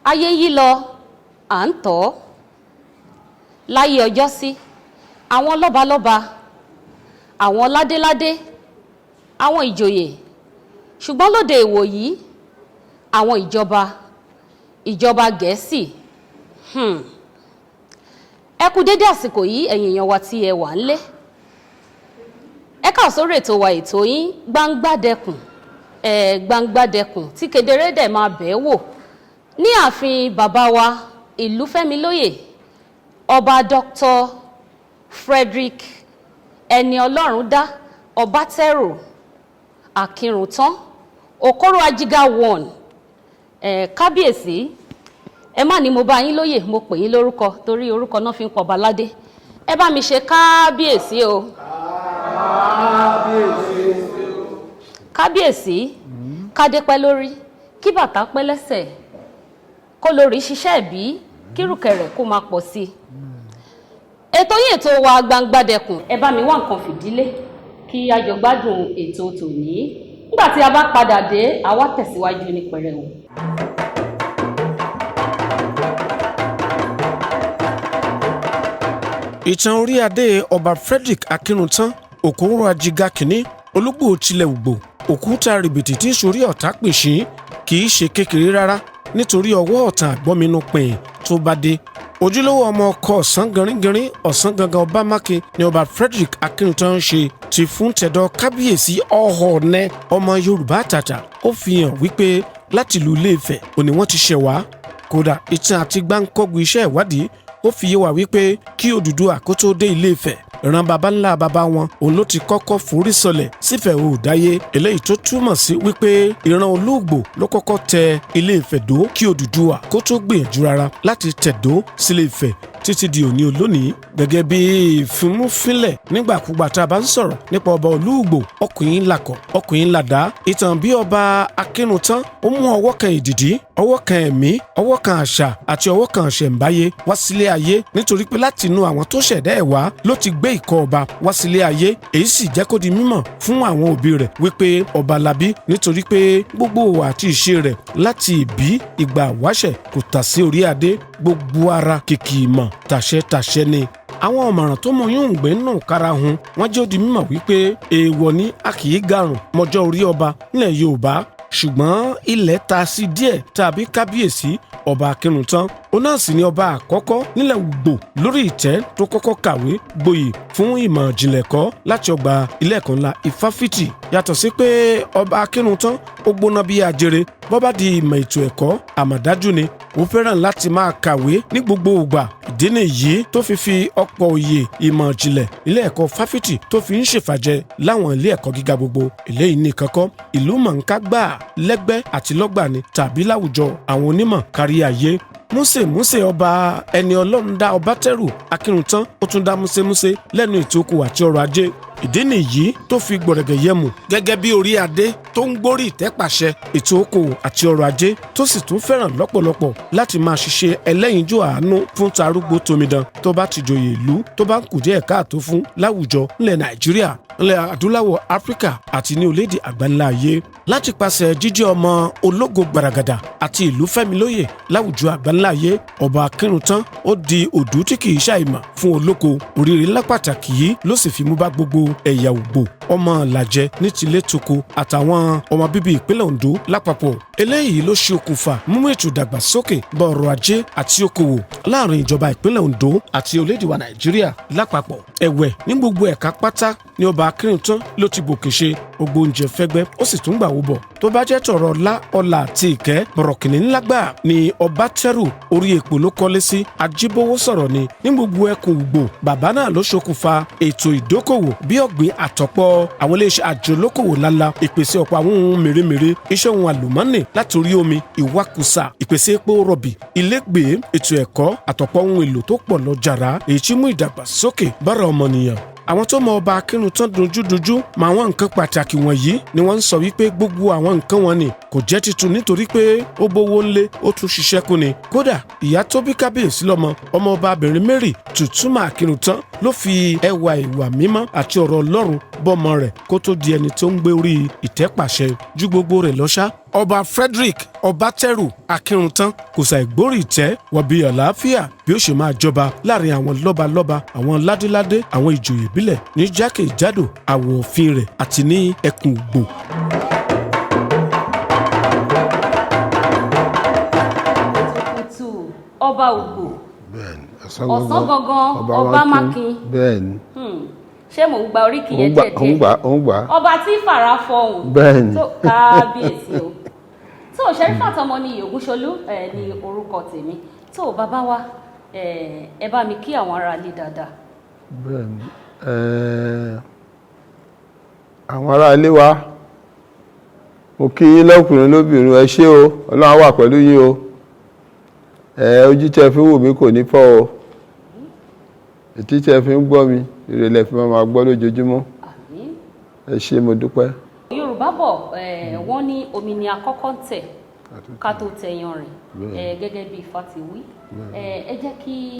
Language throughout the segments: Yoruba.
Ayé yí lọ, à ń tọ̀ ọ́. Láyé ọjọ́sí, àwọn lọ́balọ́ba, àwọn ládéládé, àwọn ìjòyè. Ṣùgbọ́n lóde ìwòyí, àwọn ìjọba, ìjọba Gẹ̀ẹ́sì. Ẹ kú dédé àsìkò yìí, ẹ̀yin èèyàn wa tí ẹ wà ńlé. Ẹ káà sórí ètò wa, ètò yín, Gbangbadẹkùn. Ẹ Gbangbadẹkùn tí kedere dẹ̀ máa bẹ̀ẹ́ wò ní ààfin bàbá wa Ìlúfẹ́milóyè, Ọba Dr. Frederick Ẹni Ọlọ́run Dá Ọbátẹ́rù Akínrùntán Òkòrò Ajiga one. Ẹ kábíyèsí, ẹ má ní mo bá yín lóyè, mo pè yín lórúkọ torí orúkọ náà fi ń pọba ládé. Ẹ bá mi ṣe kábíyèsí o. Kábíyèsí, kádé pẹ́ lórí, kí bàtà pẹ́ lẹ́sẹ̀, kó lórí ṣiṣẹ́ ẹ̀bí, kírùkẹ̀rẹ̀ kó máa pọ̀ sí i. Ètò yín, ètò wa, Gbangbadẹkùn. Ẹ bá mi wá nǹkan fìdílé kí a jọ gbádùn ètò tòní. Nígbà tí a bá padà dé, a wá tẹ̀síwájú ní pẹrẹu. Ìtàn orí adé Ọba Frederick Akíruntán Òkòrò Ajiga Kínní, Olúgbò tilẹ̀ Ùgbò, òkúta rìbìtì tí sórí ọ̀tá pèsè, kì í ṣe kékeré rárá, nítorí ọwọ́ ọ̀tàn àgbọ́minú pin tó bá dé. Ojúlówó ọmọ ọkọ ọ̀sán gẹríngẹrín, ọ̀sán gangan ọba mákin ni Ọba Frederick Akíruntán ṣe ti fún tẹ̀dọ̀. Kábíyèsí ọ̀họ̀ọ̀nẹ́, ọmọ Yorùbá àtàtà, ó fi hàn wípé láti ìlú Ilé-Ifẹ̀ òní wọ́n ti ṣẹ̀ wá. Kódà, ìtàn àti gbáǹkọ́gbù iṣẹ́ ìwádìí ó fi yé wa wípé kí Odùduwà kó tó dé Ilé-Ifẹ̀, ìran baba ńlá baba wọn òun ló ti kọ́kọ́ forí sọlẹ̀ sífẹ̀ òòdáyé. Eléyìí tó túmọ̀ sí wípé ìran Olúgbò ló kọ́kọ́ tẹ Ilé-Ifẹ̀ dó kí Odùduwà kó tó gbìyànjú rárá láti tẹ̀dó sílé Ifẹ̀ títí di òní olónìí. Gẹ́gẹ́ bí ìfimúfínlẹ̀, nígbàkúgbà tá a bá ń sọ̀rọ̀ nípa ọba Olúgbò, ọkùnrin làkọ̀, ọkùnrin làdá. Ìtàn bí Ọba Akíruntán ó mú ọwọ́ kan ìdìdí, ọwọ́ kan ẹ̀mí, ọwọ́ kan àṣà àti ọwọ́ kan ṣẹ̀ǹbáyé wá sílé ayé, nítorí pé láti inú àwọn tó ṣẹ̀dá ẹ̀ wá ló ti gbé ìkọ́ ọba wá sílé ayé. Èyí sì jẹ́ kó di mímọ̀ fún àwọn òbí rẹ̀ wípé ọba labí, nítorí pé gbogbo òwò àti ìṣe rẹ̀ láti ìbí ìgbà wáṣẹ̀ kò tà sí orí adé, gbogbo ara kìkì ìmọ̀ tàṣẹ tàṣẹ ni. Àwọn ọ̀mọ̀ràn tó mọ yóò gbé nù kára hun wọ́n jẹ́ ó di mímọ̀ wípé èèwọ̀ ni, a kì í garùn mọ́jọ́ orí ọba nílẹ̀ Yorùbá, ṣùgbọ́n ilẹ̀ ta sí díẹ̀ tàbí kábíyèsí Ọba Akíruntán, ó náà sì ni ọba àkọ́kọ́ nílẹ̀ Ùgbò lórí ìtẹ́ tó kọ́kọ́ kàwé gboyè fún ìmọ̀ ìjìnlẹ̀ kọ́ láti ọgbà ilé ẹ̀kọ́ ńlá Ifáfitì. Yàtọ̀ sí pé Ọba Akíruntán ó gbóná bí ajere bọ́ bá di ìmọ̀ ètò ẹ̀kọ́, àmọ̀dájú ni ó fẹ́ràn láti máa kàwé ní gbogbo ìgbà. Ìdí nìyí tó fi ọ̀pọ̀ òye ìmọ̀ ìjìnlẹ̀ ilé ẹ̀kọ́ fáfitì tó fi ń ṣèfàjẹ láwọn ilé ẹ̀kọ́ gíga gbogbo. Eléyìí nìkan kọ́, ìlú mọ̀ọ́ká gbà lẹ́gbẹ́ àti lọ́gbà ni tàbí láwùjọ àwọn onímọ̀ kárí ayé. Músèmúsè Ọba Ẹni Ọlọ́run Dá Ọbátẹ́rù Akíruntán, ó tún dá músèmúsè lẹ́nu ètò okòwò àti ọrọ̀ ajé. Ìdí nìyí tó fi gbọ̀rẹ̀gẹ̀ yẹmù gẹ́gẹ́ bí orí adé tó ń gbórí ìtẹ́ pàṣẹ ètò okòwò àti ọrọ̀ ajé, tó sì tún fẹ́ràn lọ́pọ̀lọpọ̀ láti máa ṣiṣẹ́ ẹlẹ́yinjú àánú fún tarúgbó tomidan tó bá ti joyè ìlú tó bá ń kù díẹ̀ káàtó fún láwùjọ ńlẹ̀ Nàìjíríà, ńlẹ̀ adúláwọ̀ Áfíríkà àti ní orílẹ̀-èdè àgbáńlá ayé. Láti pàṣẹ jíjẹ́ ọmọ ológo gbàràgàdà àti ìlú fẹ́milóyè láwùjọ àgbáńlá ayé, Ọba Akíruntán ó di òdú tí kì í ṣàìmọ̀ fún olóko. Oríire ńlá pàtàkì yìí ló sì fi mú bá gbogbo ẹ̀yà Ògbò, ọmọ Ìlàjẹ ní tilé toko àtàwọn ọmọ bíbí ìpínlẹ̀ Ondo lápapọ̀. Eléyìí ló ṣe okùnfà mímú ètò ìdàgbàsókè bá ọrọ̀ ajé àti okòwò láàrin ìjọba ìpínlẹ̀ Ondo àti orílẹ̀-èdè wa Nàìjíríà lápapọ̀. Ẹ̀wẹ̀, ní gbogbo ẹ̀ka pátá ní Ọba Akíruntán ló ti bòkè ṣe gbogbo oúnjẹ fẹ́gbẹ́, ó sì tún gbà wó bọ̀. Tó bá jẹ́ tọ̀rọ̀ ọlá, ọlà àti ìkẹ́, bọ̀rọ̀kìnní ńlá gbà ní ọba tẹ́rù orí èpò ló kọ́lé sí. Ajíbówó sọ̀rọ̀ ni ní gbogbo ẹkùn Ùgbò. Bàbá náà ló ṣokùnfà ètò ìdókòwò bí ọ̀gbìn àtọ̀pọ̀ àwọn iléeṣẹ́ àjọlókòwò ńláńlá, ìpèsè ọ̀pọ̀ àwọn ohun mèremère, iṣẹ́ ohun àlùmọ́nì láti orí omi, ìwakùsà, ìpèsè epo rọ̀bì, ilégbèé, ètò ẹ̀kọ́ àtọ̀pọ̀ ohun èlò tó pọ̀ lọ jàrá, èyí tí mú ìdàgbàsókè bára ọmọnìyàn. Àwọn tó mọ Ọba Akíruntán dojúdojú mọ àwọn nǹkan pàtàkì wọ̀nyí ni wọ́n ń sọ wípé gbogbo àwọn nǹkan wọn ni kò jẹ́ tuntun, nítorí pé ó bówó ńlé, ó tún ṣiṣẹ́ kún ni. Kódà, ìyá tó bí kábíyèsí lọ́mọ, ọmọ ọba abìnrin Mary Tùtúmọ̀ Akíruntán, ló fi ẹwà ìwà mímọ́ àti ọ̀rọ̀ Ọlọ́run bọ́mọ rẹ̀ kó tó di ẹni tó ń gbé orí ìtẹ́ pàṣẹ. Ju gbogbo rẹ̀ lọ́ṣá, Ọba Frederick Ọbátẹ́rù Akíruntán kò ṣàìgbórí ìtẹ́ wọ̀bí àlàáfíà bí ó ṣe máa jọba láàrin àwọn lọ́balọ́ba, àwọn ládéládé, àwọn ìjòyè ìbílẹ̀ ní jákèjádò àwọ̀ òfin rẹ̀ àti ní ẹkùn Ùgbò. Kùtùkùtù ọba Ùgbò. Bẹ́ẹ̀ni. Ọ̀sán gangan ọba Mákin. Bẹ́ẹ̀ni. Ṣé mò ń gba oríkì yẹn Òun gbà. díẹ̀ Òun díẹ̀? gbà, òun gbà. Ọba tí fàrà fọhùn. Bẹ́ẹ̀ni. Tó kábíyèsí o. Tó Sherifat Ọmọníyì Ògúnṣolú ẹ ní orúkọ tèmi. Tó bàbá wa, ẹ bá mi kí àwọn ará ilé dáadáa. Bẹ́ẹ̀ni, àwọn ará ilé wa, mo kí yín lọ́kùnrin lóbìnrin. Ẹ ṣé o, Ọlọ́run á wà pẹ̀lú yín o. Ojú tẹ́ fi ń wò mí kò ní fọ́ o, etí tẹ́ fi ń gbọ́ mi, ìrẹ̀lẹ̀ fi máa gbọ́ lójoojúmọ́. Àmín. Ẹ ṣé, mo dúpẹ́. Yorùbá bọ̀, wọ́n ní omi ni akọ́kọ́ ń tẹ̀ ká tó tẹ yanrìn. Gẹ́gẹ́ bí Ifá ti wí, ẹ jẹ́ kí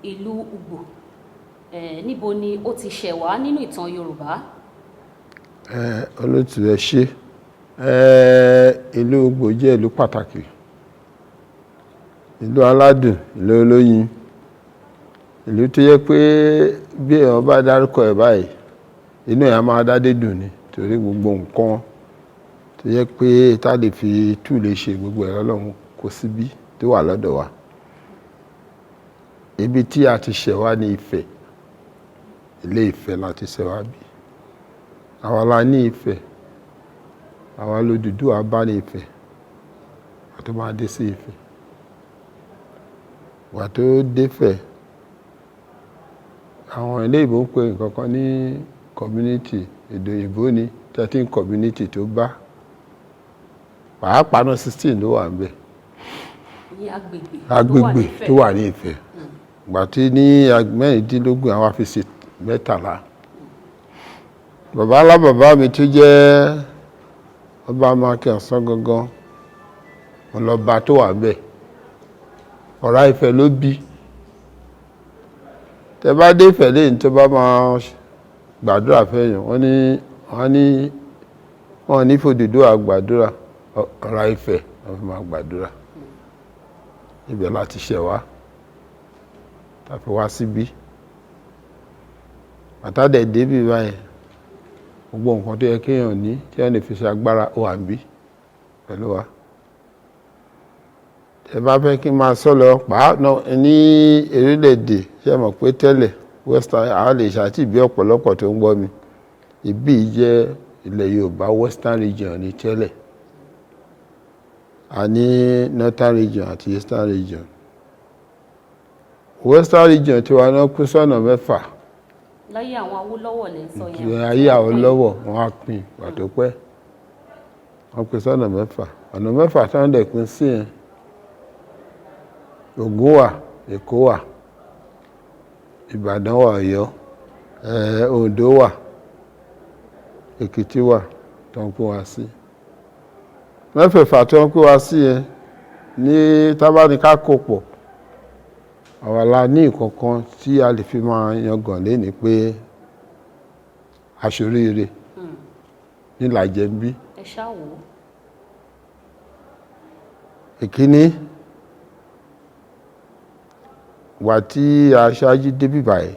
ìlú Ùgbò, níbo ni ó ti ṣẹ̀ wá nínú ìtàn Yorùbá? Olótù, ẹ ṣé. Ìlú Ùgbò jẹ́ ìlú pàtàkì, ìlú aládùn, ìlú olóyin, ìlú tó yẹ pé bí èèyàn bá dárúkọ ẹ̀ báyìí, inú ẹ̀ á máa dádé dùn ni, torí gbogbo nǹkan tó yẹ pé tá lè fi tú lè ṣe gbogbo ẹ̀rọ Ọlọ́run kò síbí tó wà lọ́dọ̀ wa. Ibi tí a ti ṣẹ̀ wá ní Ifẹ̀, Ilé Ifẹ̀ la ti ṣẹ̀ wá bí. Àwa la ní Ifẹ̀, àwa l'Odùduwà bá ní Ifẹ̀ àti máa dé sí Ifẹ̀. Wà tó défẹ̀, àwọn ilé ìbò ń pè nǹkan kan ní community, èdè òyìnbó ní 13 community tó bá, pàápàá náà 16 ló wà níbẹ̀. Ní agbègbè tó wà Agbègbè nífẹ̀ẹ́. Tó wà ní Ifẹ̀ gbà tí ní 16, àwọn fi ṣe 13. Bàbá ńlá bàbá mi tó jẹ́ ọba Amákin Ọ̀sán gangan, ọlọ́ba tó wà níbẹ̀, Ọ̀rá Ifẹ̀ ló bí. Tẹ bá dé Ifẹ̀ lẹ́yìn tó bá máa gbàdúrà fẹ́yàn, wọ́n ní f'Odùduwà gbàdúrà, Ọ̀rá Ifẹ̀ wọ́n fi máa gbàdúrà. Ibẹ̀ láti ṣẹ̀ wá tàbí wá síbí. Àtàdé débí báyìí, gbogbo nǹkan tó yẹ kéèyàn ní tí wọ́n lè fi ṣe agbára, ó wà níbí pẹ̀lú wa. Tẹ bá fẹ́ kí n máa sọ lọ pàápàá ní orílẹ̀-èdè, ṣe mọ̀ pé tẹ́lẹ̀ western àwọn lè ṣàtì bí ọ̀pọ̀lọpọ̀ tó ń gbọ́ mi, ibí jẹ́ ilẹ̀ Yorùbá, western region ní tẹ́lẹ̀. A ní northern region àti eastern region. Western region tiwa náà kú sọ́nà mẹ́fà. Láyé àwọn Awólọ́wọ̀ lẹ́ ń sọ yẹn? Ayé Awólọ́wọ̀, wọ́n á pín pàtó pẹ́, wọ́n pín sọ́nà mẹ́fà. Ọ̀nà mẹ́fà tí wọ́n dẹ̀ pín sí yẹn, Ògùn wà, Èkó wà, Ìbàdàn wà, Ọ̀yọ́, Oǹdó wà, Èkìtì wà, tó ń pín wa sí mẹ́fẹ̀ẹ̀fà. Tó ń pín wa sí yẹn ní tábánikà kó pọ̀, àwa la ní nǹkan tí a lè fi máa yangàn lénìí pé aṣoríire nílàjẹ ń bí. Ẹ ṣáà wò ó. Ìkíní wà tí aṣáájú débí báyìí,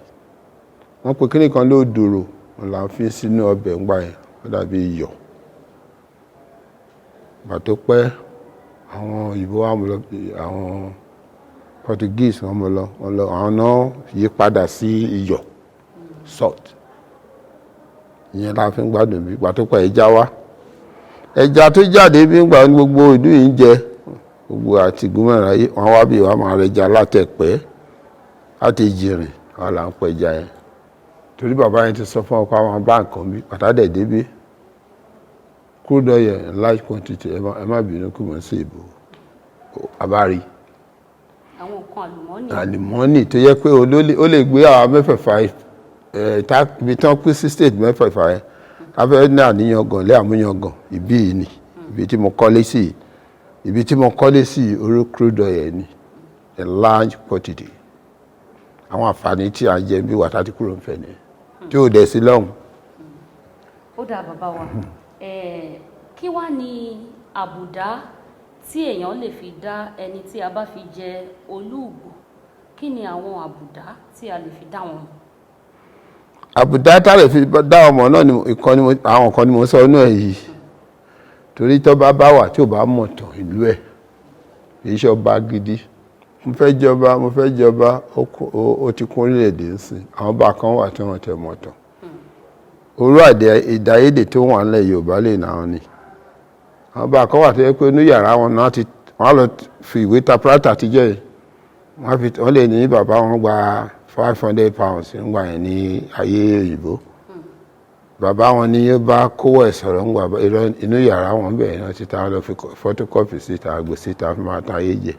wọ́n pe kíní kan lóòdòrò, wọn là ń fi sínú ọbẹ̀ ńgbà yẹn, ó dàbí iyọ̀. Gbà tó pẹ́, àwọn òyìnbó wa mú lọ, àwọn Portuguese wọ́n mú lọ, wọ́n lọ, àwọn náà yí padà sí iyọ̀, salt. Ìyẹn la fi ń gbádùn bí. Gbà tó pẹ́, ẹja wá, ẹja tó jáde bí ń gbà ní gbogbo ìlú yìí ń jẹ, gbogbo àti gómìnà ayé wọn wá bí wọn máa rẹja látẹ̀pẹ́ láti jìrìn, wọn là ń pẹja yẹn, torí bàbá yẹn ti sọ fún ọkọ àwọn bá nǹkan bí pàtàkì débi crude oil in large quantity. Ẹ má bínú kí mo ń ṣe ìbò àbárí. Àwọn nǹkan àlùmọ́ọ́nì. Àlùmọ́ọ́nì tó yẹ pé ó lè gbé àwọn mẹ́fẹ̀ẹ̀fà ẹ̀ tá ibi tí wọ́n pín sí state mẹ́fẹ̀ẹ̀fà yẹn, káfẹ́ ní àníyangàn lé àmúyangàn ìbí yìí ni ibi tí mo kọ́lé sí yìí. Ibi tí mo kọ́lé sí yìí, orí crude oil ni in large quantity. Àwọn àǹfààní tí a jẹ bí wàtá tí kúrò ń fẹ́ ni tí ò dẹ̀ sí lọ́hùn. Ó dáa, bàbá wa. Kí wá ní àbùdá tí èèyàn lè fi dá ẹni tí a bá fi jẹ Olúùgbò? Kí ni àwọn àbùdá tí a lè fi dá wọn mọ̀? Àbùdá tá lè fi dá ọmọ náà ni ìkan ni àwọn kan ni mo sọ inú ẹ̀ yìí, torí tó bá bá wà tí ò bá mọ̀ tán ìlú ẹ̀, kì í ṣe ọba gidi. Mo fẹ́ jọba, mo fẹ́ jọba, ó ti kún orílẹ̀-èdè ńsìn. Àwọn ọba kan wà tí wọ́n tẹ̀ mọ̀ tán. Orú àdé ìdáyédè tó wà nílẹ̀ Yorùbá lè nà án ni. Àwọn ọba kan wà tó yẹ pé inú yàrá wọn náà ti wọ́n á lọ fi ìwé typewriter àtijọ́ yìí, wọ́n fi wọ́n lè ní bàbá wọn gba £500 ńgbà yẹn ní ayé òyìnbó, bàbá wọn ní yóò bá kówó ẹ̀ sọ̀rọ̀ ńgbà irọ́. Inú yàrá wọn bẹ̀rẹ̀ náà ti ta lọ fi photocopy síta, gbé síta fi máa ta ayé jẹ.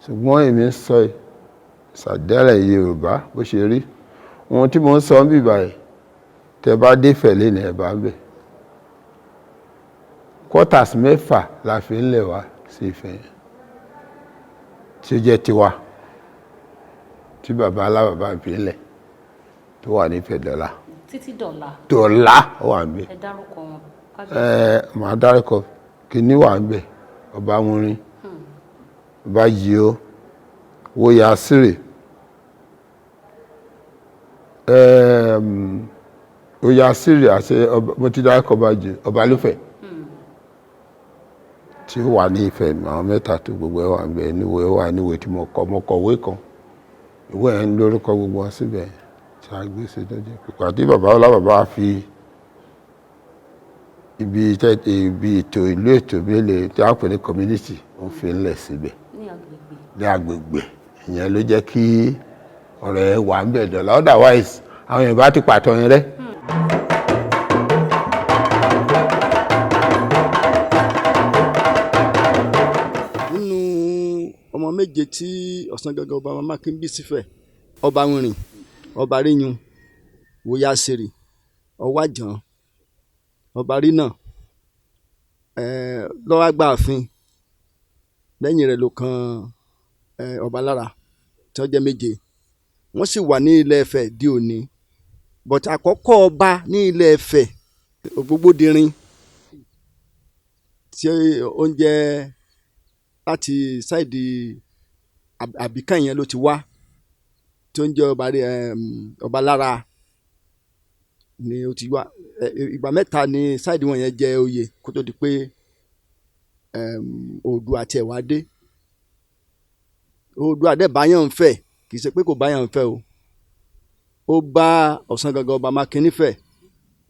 Ṣùgbọ́n èmi ń sọ ìsàdẹ́rẹ̀ Yorùbá bó ṣe rí, ohun tí mo ń sọ ń bì báyìí, tẹ bá dé Ifẹ̀ ní ẹ̀ bá ń bẹ̀, quarters 6 la fi ń lẹ̀ wá sí Ifẹ̀ yẹn tí ó jẹ́ tiwa, tí bàbá alábàbá fi ń lẹ̀, tó wà ní Ifẹ̀ dọ́là. Títí dọ̀la? Dọ́là, ó wà ń bẹ̀. Ẹ dárúkọ wọn, kábíyèsí. Ẹ màá dárúkọ. Kínní wà ń bẹ̀, ọba wurin, ọba yìí ó wòye àṣírí, oyè àṣírí àti mo ti dárúkọ ọba jù, ọba lúfẹ̀ tí ó wà ní Ifẹ̀. Àwọn mẹ́ta tó gbogbo ẹ̀ wà ń bẹ̀ níwèé, wà níwèé tí mo kọ. Mo kọ̀wé kan, ìwé ẹ̀ ń lórúkọ gbogbo wọn síbẹ̀ tí a gbé sí lọ́jọ́ pípa tí bàbá ọlábàbá fi ibi tẹ́ ibi ètò ìlú, ètò mélòó tí a pè ní community, ó fi ń lẹ̀ síbẹ̀. Ní agbègbè. Ní agbègbè ìyẹn ló jẹ́ kí ọ̀rọ̀ ẹ̀ wà ń bẹ̀ dọ̀la, otherwise àwọn Yorùbá ti pàtó yẹn rẹ́. Nínú ọmọ 7 tí Ọ̀sángangan ọba Mákin bí sífẹ̀, ọba Wìnrìn, ọba Ríyún, Wòyàsèrè, Ọwájàn, ọba Rínà, lọ́wọ́ gba ààfin. Lẹ́yìn rẹ̀ ló kan ọba Lára, tí wọ́n jẹ́ 7. Wọ́n sì wà ní Ilẹ̀ Ifẹ̀ di òní. But àkọ́kọ́ ọba ní Ilẹ̀ Ifẹ̀, Ògbógbódirin, tí ó ń jẹ́ láti side Àbíkàn yẹn ló ti wá, tí ó ń jẹ́ ọba Lára ni ó ti wá. Ìgbà 3 ni side wọn yẹn jẹ oyè kó tó di pé Oòduà tiẹ̀ wá dé. Oòduà dẹ̀ báyàn ń fẹ̀, kì í ṣe pé kò báyàn ń fẹ̀ o. Ó bá Ọ̀sángangan ọba Mákin nífẹ̀ẹ́.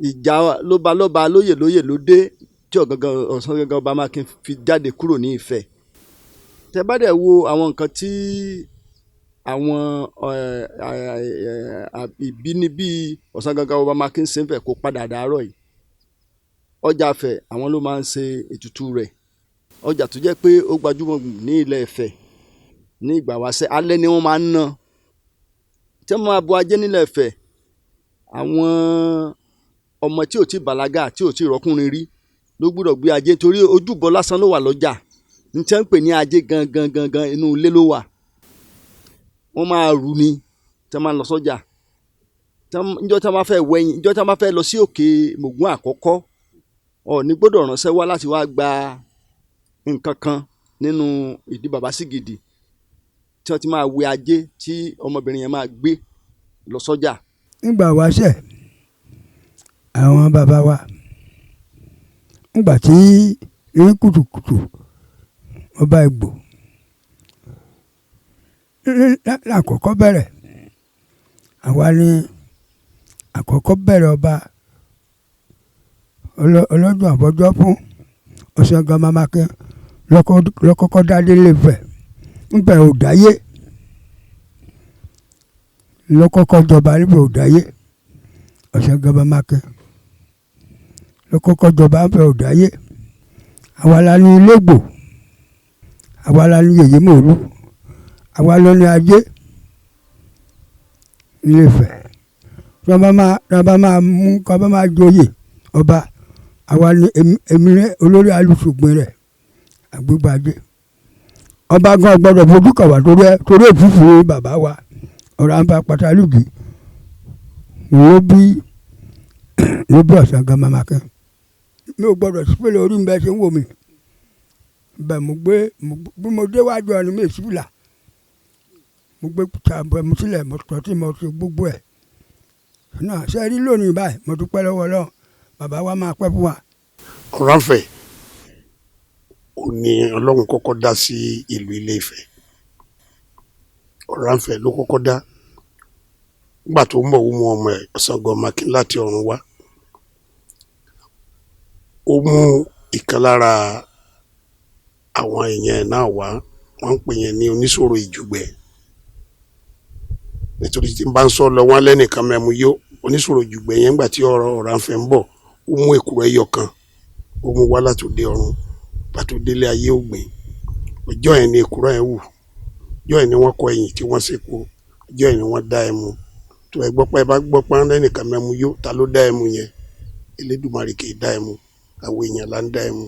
Ìjà ló bá lóyè lóyè ló dé tí Ọ̀sángangan ọba Mákin fi jáde kúrò ní Ifẹ̀. Tẹ bá dẹ̀ wo àwọn nǹkan tí àwọn ìbínibí Ọ̀sángangan ọba Mákin ṣe ń fẹ̀ kó padà dàárọ̀ yìí. Ọjà Ifẹ̀, àwọn ló máa ń ṣe ètùtù rẹ̀. Ọjà tó jẹ́ pé ó gbajúmọ̀ ní ilẹ̀ Ifẹ̀ ní ìgbà wáṣẹ̀, alẹ́ ni wọ́n máa ń ná. Tí wọ́n máa bu ajé nílẹ̀ Ifẹ̀, àwọn ọmọ tí ò tí bàlágà, tí ò tí rọ́kùnrin rí ló gbúdọ̀ gbé ajé, torí ojúbọ lásán ló wà lọ́jà. Ní tí wọ́n ń pè ní ajé gangan gangan, inú ilé ló wà. Wọ́n máa rù ni tí wọ́n máa lọ sọ́jà. Níjọ́ tí wọ́n bá fẹ́ wẹ̀yìn, níjọ́ tí wọ́n bá fẹ́ lọ sí òkè Mògún àkọ́kọ́, Ọọ̀ni gbọ́dọ̀ ránṣẹ́ wá láti wá gba nǹkan kan nínú ìdí bàbá Sìgìdì tí wọ́n ti máa wẹ ajé tí ọmọbìnrin yẹn máa gbé lọ sọ́jà. Nígbà wáṣẹ̀ àwọn bàbá wa, nígbà tí ní kùtùkùtù ọba Ìgbò lákọ̀ọ́kọ́ bẹ̀rẹ̀, àwa ni àkọ́kọ́ bẹ̀rẹ̀ ọba ọlọ́dún àbọ̀jọ́ fún Ọ̀sángangan Mákin lọ́kọ́kọ́ dádé lẹ́fẹ̀ ńbẹ̀ ò dáyé, lọ́kọ́kọ́ jọba níbẹ̀ ò dáyé. Ọ̀sángangan Mákin lọ́kọ́kọ́ jọba ńbẹ̀ ò dáyé. Àwa la ní Ilégbò, àwa la ní Yèyé Mòrú, àwa ló ní ajé Ilé-Ifẹ̀. Tí wọ́n bá máa mú kí wọ́n bá máa joyè ọba, àwa ní èmi ní olórí alùsùgbìn rẹ̀ àgbégbájé. Ọba gan gbọ́dọ̀ fojú kàn wá torí èfúfú bàbá wa ọ̀rọ̀ àǹfà pàtàlùjì ló bí Ọ̀sángangan Mákin. Mi ò gbọ́dọ̀ sí fìlà orí mi bẹ́ẹ̀ ṣe ń wò mí. Bẹ́ẹ̀ mo gbé bí mo déwájú ọ̀run mi sí fìlà. Mo gbé tàbí mo sílẹ̀, mo tọ́ tí mo ṣe gbogbo ẹ̀. Náà ṣe rí lónìí báyìí, mo dúpẹ́ lọ́wọ́ Ọlọ́run, bàbá wa máa pẹ́ fún wa. Ọ̀rànfẹ̀ ò ní Ọlọ́run kọ́kọ́ dá sí ìlú Ilé-Ifẹ̀. Ọ̀rànfẹ̀ ló kọ́kọ́ dá. Nígbà tó ń bọ̀, ó mú ọmọ ẹ̀ Ọ̀ṣángan láti ọ̀run wá. Ó mú ìkan lára àwọn èèyàn ẹ̀ náà wá, wọ́n ń pè yẹn ní Oníṣòro Ìjùgbẹ́. Nítorí tí n bá ń sọ lọ, wọ́n lẹ́nìkan mẹ́mu yó. Oníṣòro Ìjùgbẹ́ yẹn, nígbà tí ọ̀rọ̀ Ọ̀rànfẹ̀ ń bọ̀, ó mú èkùrọ́ ẹyọ kan, ó mú wá láti òde ọ̀run. Gbà tó délé ayé, ó gbìn. Ọjọ́ yẹn ni èkùrọ́ yẹn wù. Ọjọ́ yẹn ni wọ́n kọ ẹ̀yìn tí wọ́n sépo. Ọjọ́ yẹn ni wọ́n dá ẹmu. Tó ẹ gbọ́ pé ẹ bá gbọ́ pé lẹ́nìkan mẹ́mu yó, ta ló dá ẹmu yẹn? Elédùmarè kì í dá ẹmu, àwọn èèyàn là ń dá ẹmu.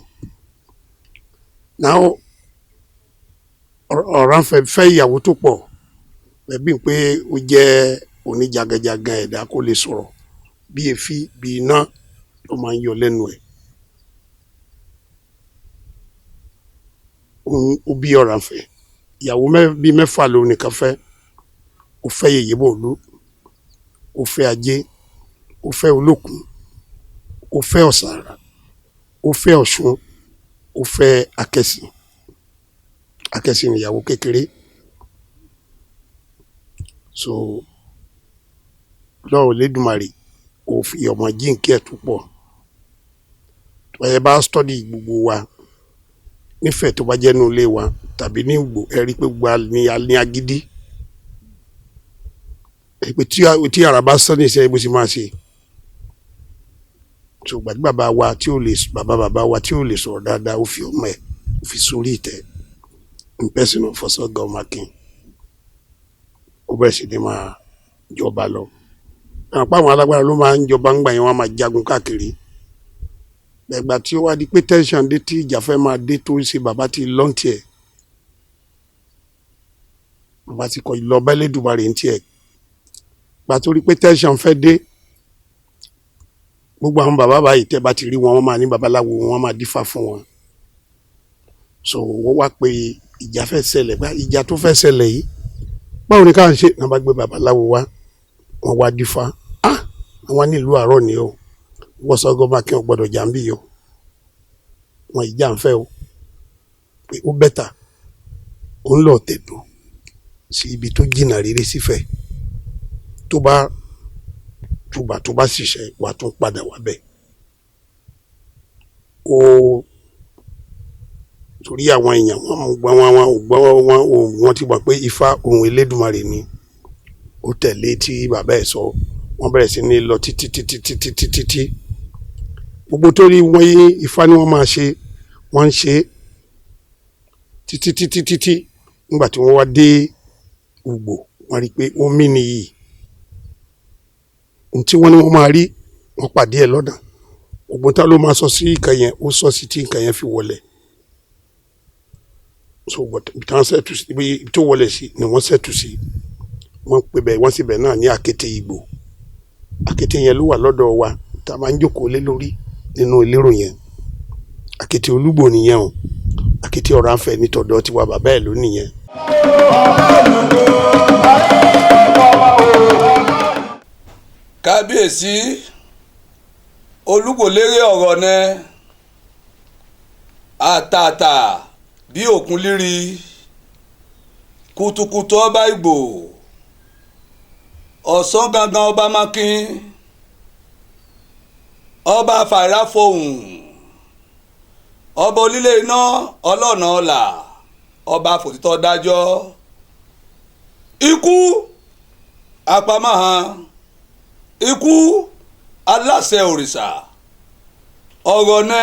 Náà Ọ̀rànfẹ̀ fẹ́ ìyàwó tó pọ̀, ẹbí pé ó jẹ́ oníjagajagan ẹ̀dá, kó lè sọ̀rọ̀ bí èéfín bí iná ló máa ń yọ lẹ́nu ẹ̀. Ó bí Ọ̀rànfẹ̀ ìyàwó bíi mẹ́fà lòun nìkan fẹ́. Ó fẹ́ Yèyé Bòlú, ó fẹ́ Ajé, ó fẹ́ Olókun, ó fẹ́ Ọ̀sàrà, ó fẹ́ Ọ̀ṣun, ó fẹ́ Akẹ́sìn. Akẹ́sìn ìyàwó kékeré. So lọ́wọ́ Elédùmarè, ó fi ọmọ jíǹkí ẹ̀ tó pọ̀. Tó ẹ bá study gbogbo wa nífẹ̀ẹ́, tó bá jẹ́ inú ilé wa tàbí ní Ìgbò, ẹ rí i pé gbogbo ní ní agídí. Ẹ pé tí ara bá sọ ní ìṣe bó ṣe máa ṣe. So gbàdí bàbá wa tí ò lè, bàbá bàbá wa tí ò lè sọ̀rọ̀ dáadáa, ó fi ọmọ ẹ̀, ó fi sórí ìtẹ́ in person of Ọ̀ṣángan Mákin. Ó bẹ̀rẹ̀ sí ní máa jọba lọ. Àwọn àwọn alágbára ló máa ń jọba ńgbà yẹn, wọ́n máa jagun káàkiri. Ẹgbà tí ó wá di pé tension dé, tí ìjà fẹ́ máa dé, tó ń ṣe bàbá ti lọ́n tiẹ̀, bàbá ti kọ lọ bá Elédùmarè ń tiẹ̀. Gbà tó rí pé tension fẹ́ dé, gbogbo àwọn bàbá báyìí, tẹ́ bá ti rí wọn, wọ́n máa ní babaláwo, wọ́n máa dífá fún wọn. So wọ́n wá pé ìjà fẹ́ ṣẹlẹ̀, bá ìjà tó fẹ́ ṣẹlẹ̀ yìí, báwo ni káwọn ṣe náà? Bá gbé babaláwo wá, wọ́n wá dífá. Ah, àwọn nílùú àárọ̀ ni o, wọ́n sọ ọgọ́ máa kí wọn gbọ́dọ̀ jà ń bí yìí o, wọn ìjà ń fẹ́ o, pé ó better ó ń lọ tẹ̀dó sí ibi tó jìnnà rere sífẹ̀. Tó bá tùbà, tó bá ṣiṣẹ́, wà tún padà wá bẹ̀ ó. Torí àwọn èèyàn wọn mú gbọ́n wọn, wọn ò gbọ́ wọn ò, wọ́n ti mọ̀ pé Ifá ohun Elédùmarè ni. Ó tẹ̀lé tí bàbá ẹ̀ sọ. Wọ́n bẹ̀rẹ̀ sí ní lọ títí títí títí títí tí gbogbo tó rí wọ́n yí Ifá ni wọ́n máa ṣe, wọ́n ń ṣe títí títí títí. Nígbà tí wọ́n wá dé Ùgbò, wọ́n rí i pé omi nìyí ohun tí wọ́n ní wọ́n máa rí. Wọ́n pàdé ẹ̀ lọ́nà. Ògùn tá ló máa sọ sí nǹkan yẹn, ó sọ sí tí nǹkan yẹn fi wọlẹ̀. So but ibi tí wọ́n ṣètù sí, ibi tó wọlé sí ni wọ́n ṣètù sí. Wọ́n pè bẹ́ẹ̀, wọ́n sì bẹ̀ náà ní Àkété Ìgbò. Àkété yẹn ló wà lọ́dọ̀ wa tá a máa ń jókòó lé lórí nínú ìlérò yẹn. Àkété Olúgbò nìyẹn o. Àkété Ọ̀rànfẹ̀ nítọ̀dọ̀ tiwa, bàbá ẹ̀ ló nìyẹn. Kábíyèsí Olúgbòlérè, ọ̀rọ̀ nẹ àtàtà bí òkun líri kùtùkùtù. Ọba Ìgbò, ọ̀sán gangan, ọba Mákin, ọba fàràfọ̀hún, ọba onílé iná, ọlọ́nà ọ̀la, ọba fòtítọ́ dájọ́, ikú apamọ́hàn, ikú aláṣẹ òrìṣà, ọ̀rọ̀ nẹ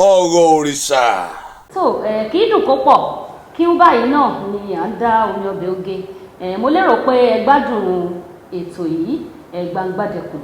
ọ̀rọ̀ òrìṣà. Tó ẹ kì í dùn kó pọ̀ kí n báyìí náà ni à ń dá omi ọbẹ̀ oge. Ẹ mo lérò pé ẹ gbádùn ètò yìí, ẹ Gbangbadẹkùn.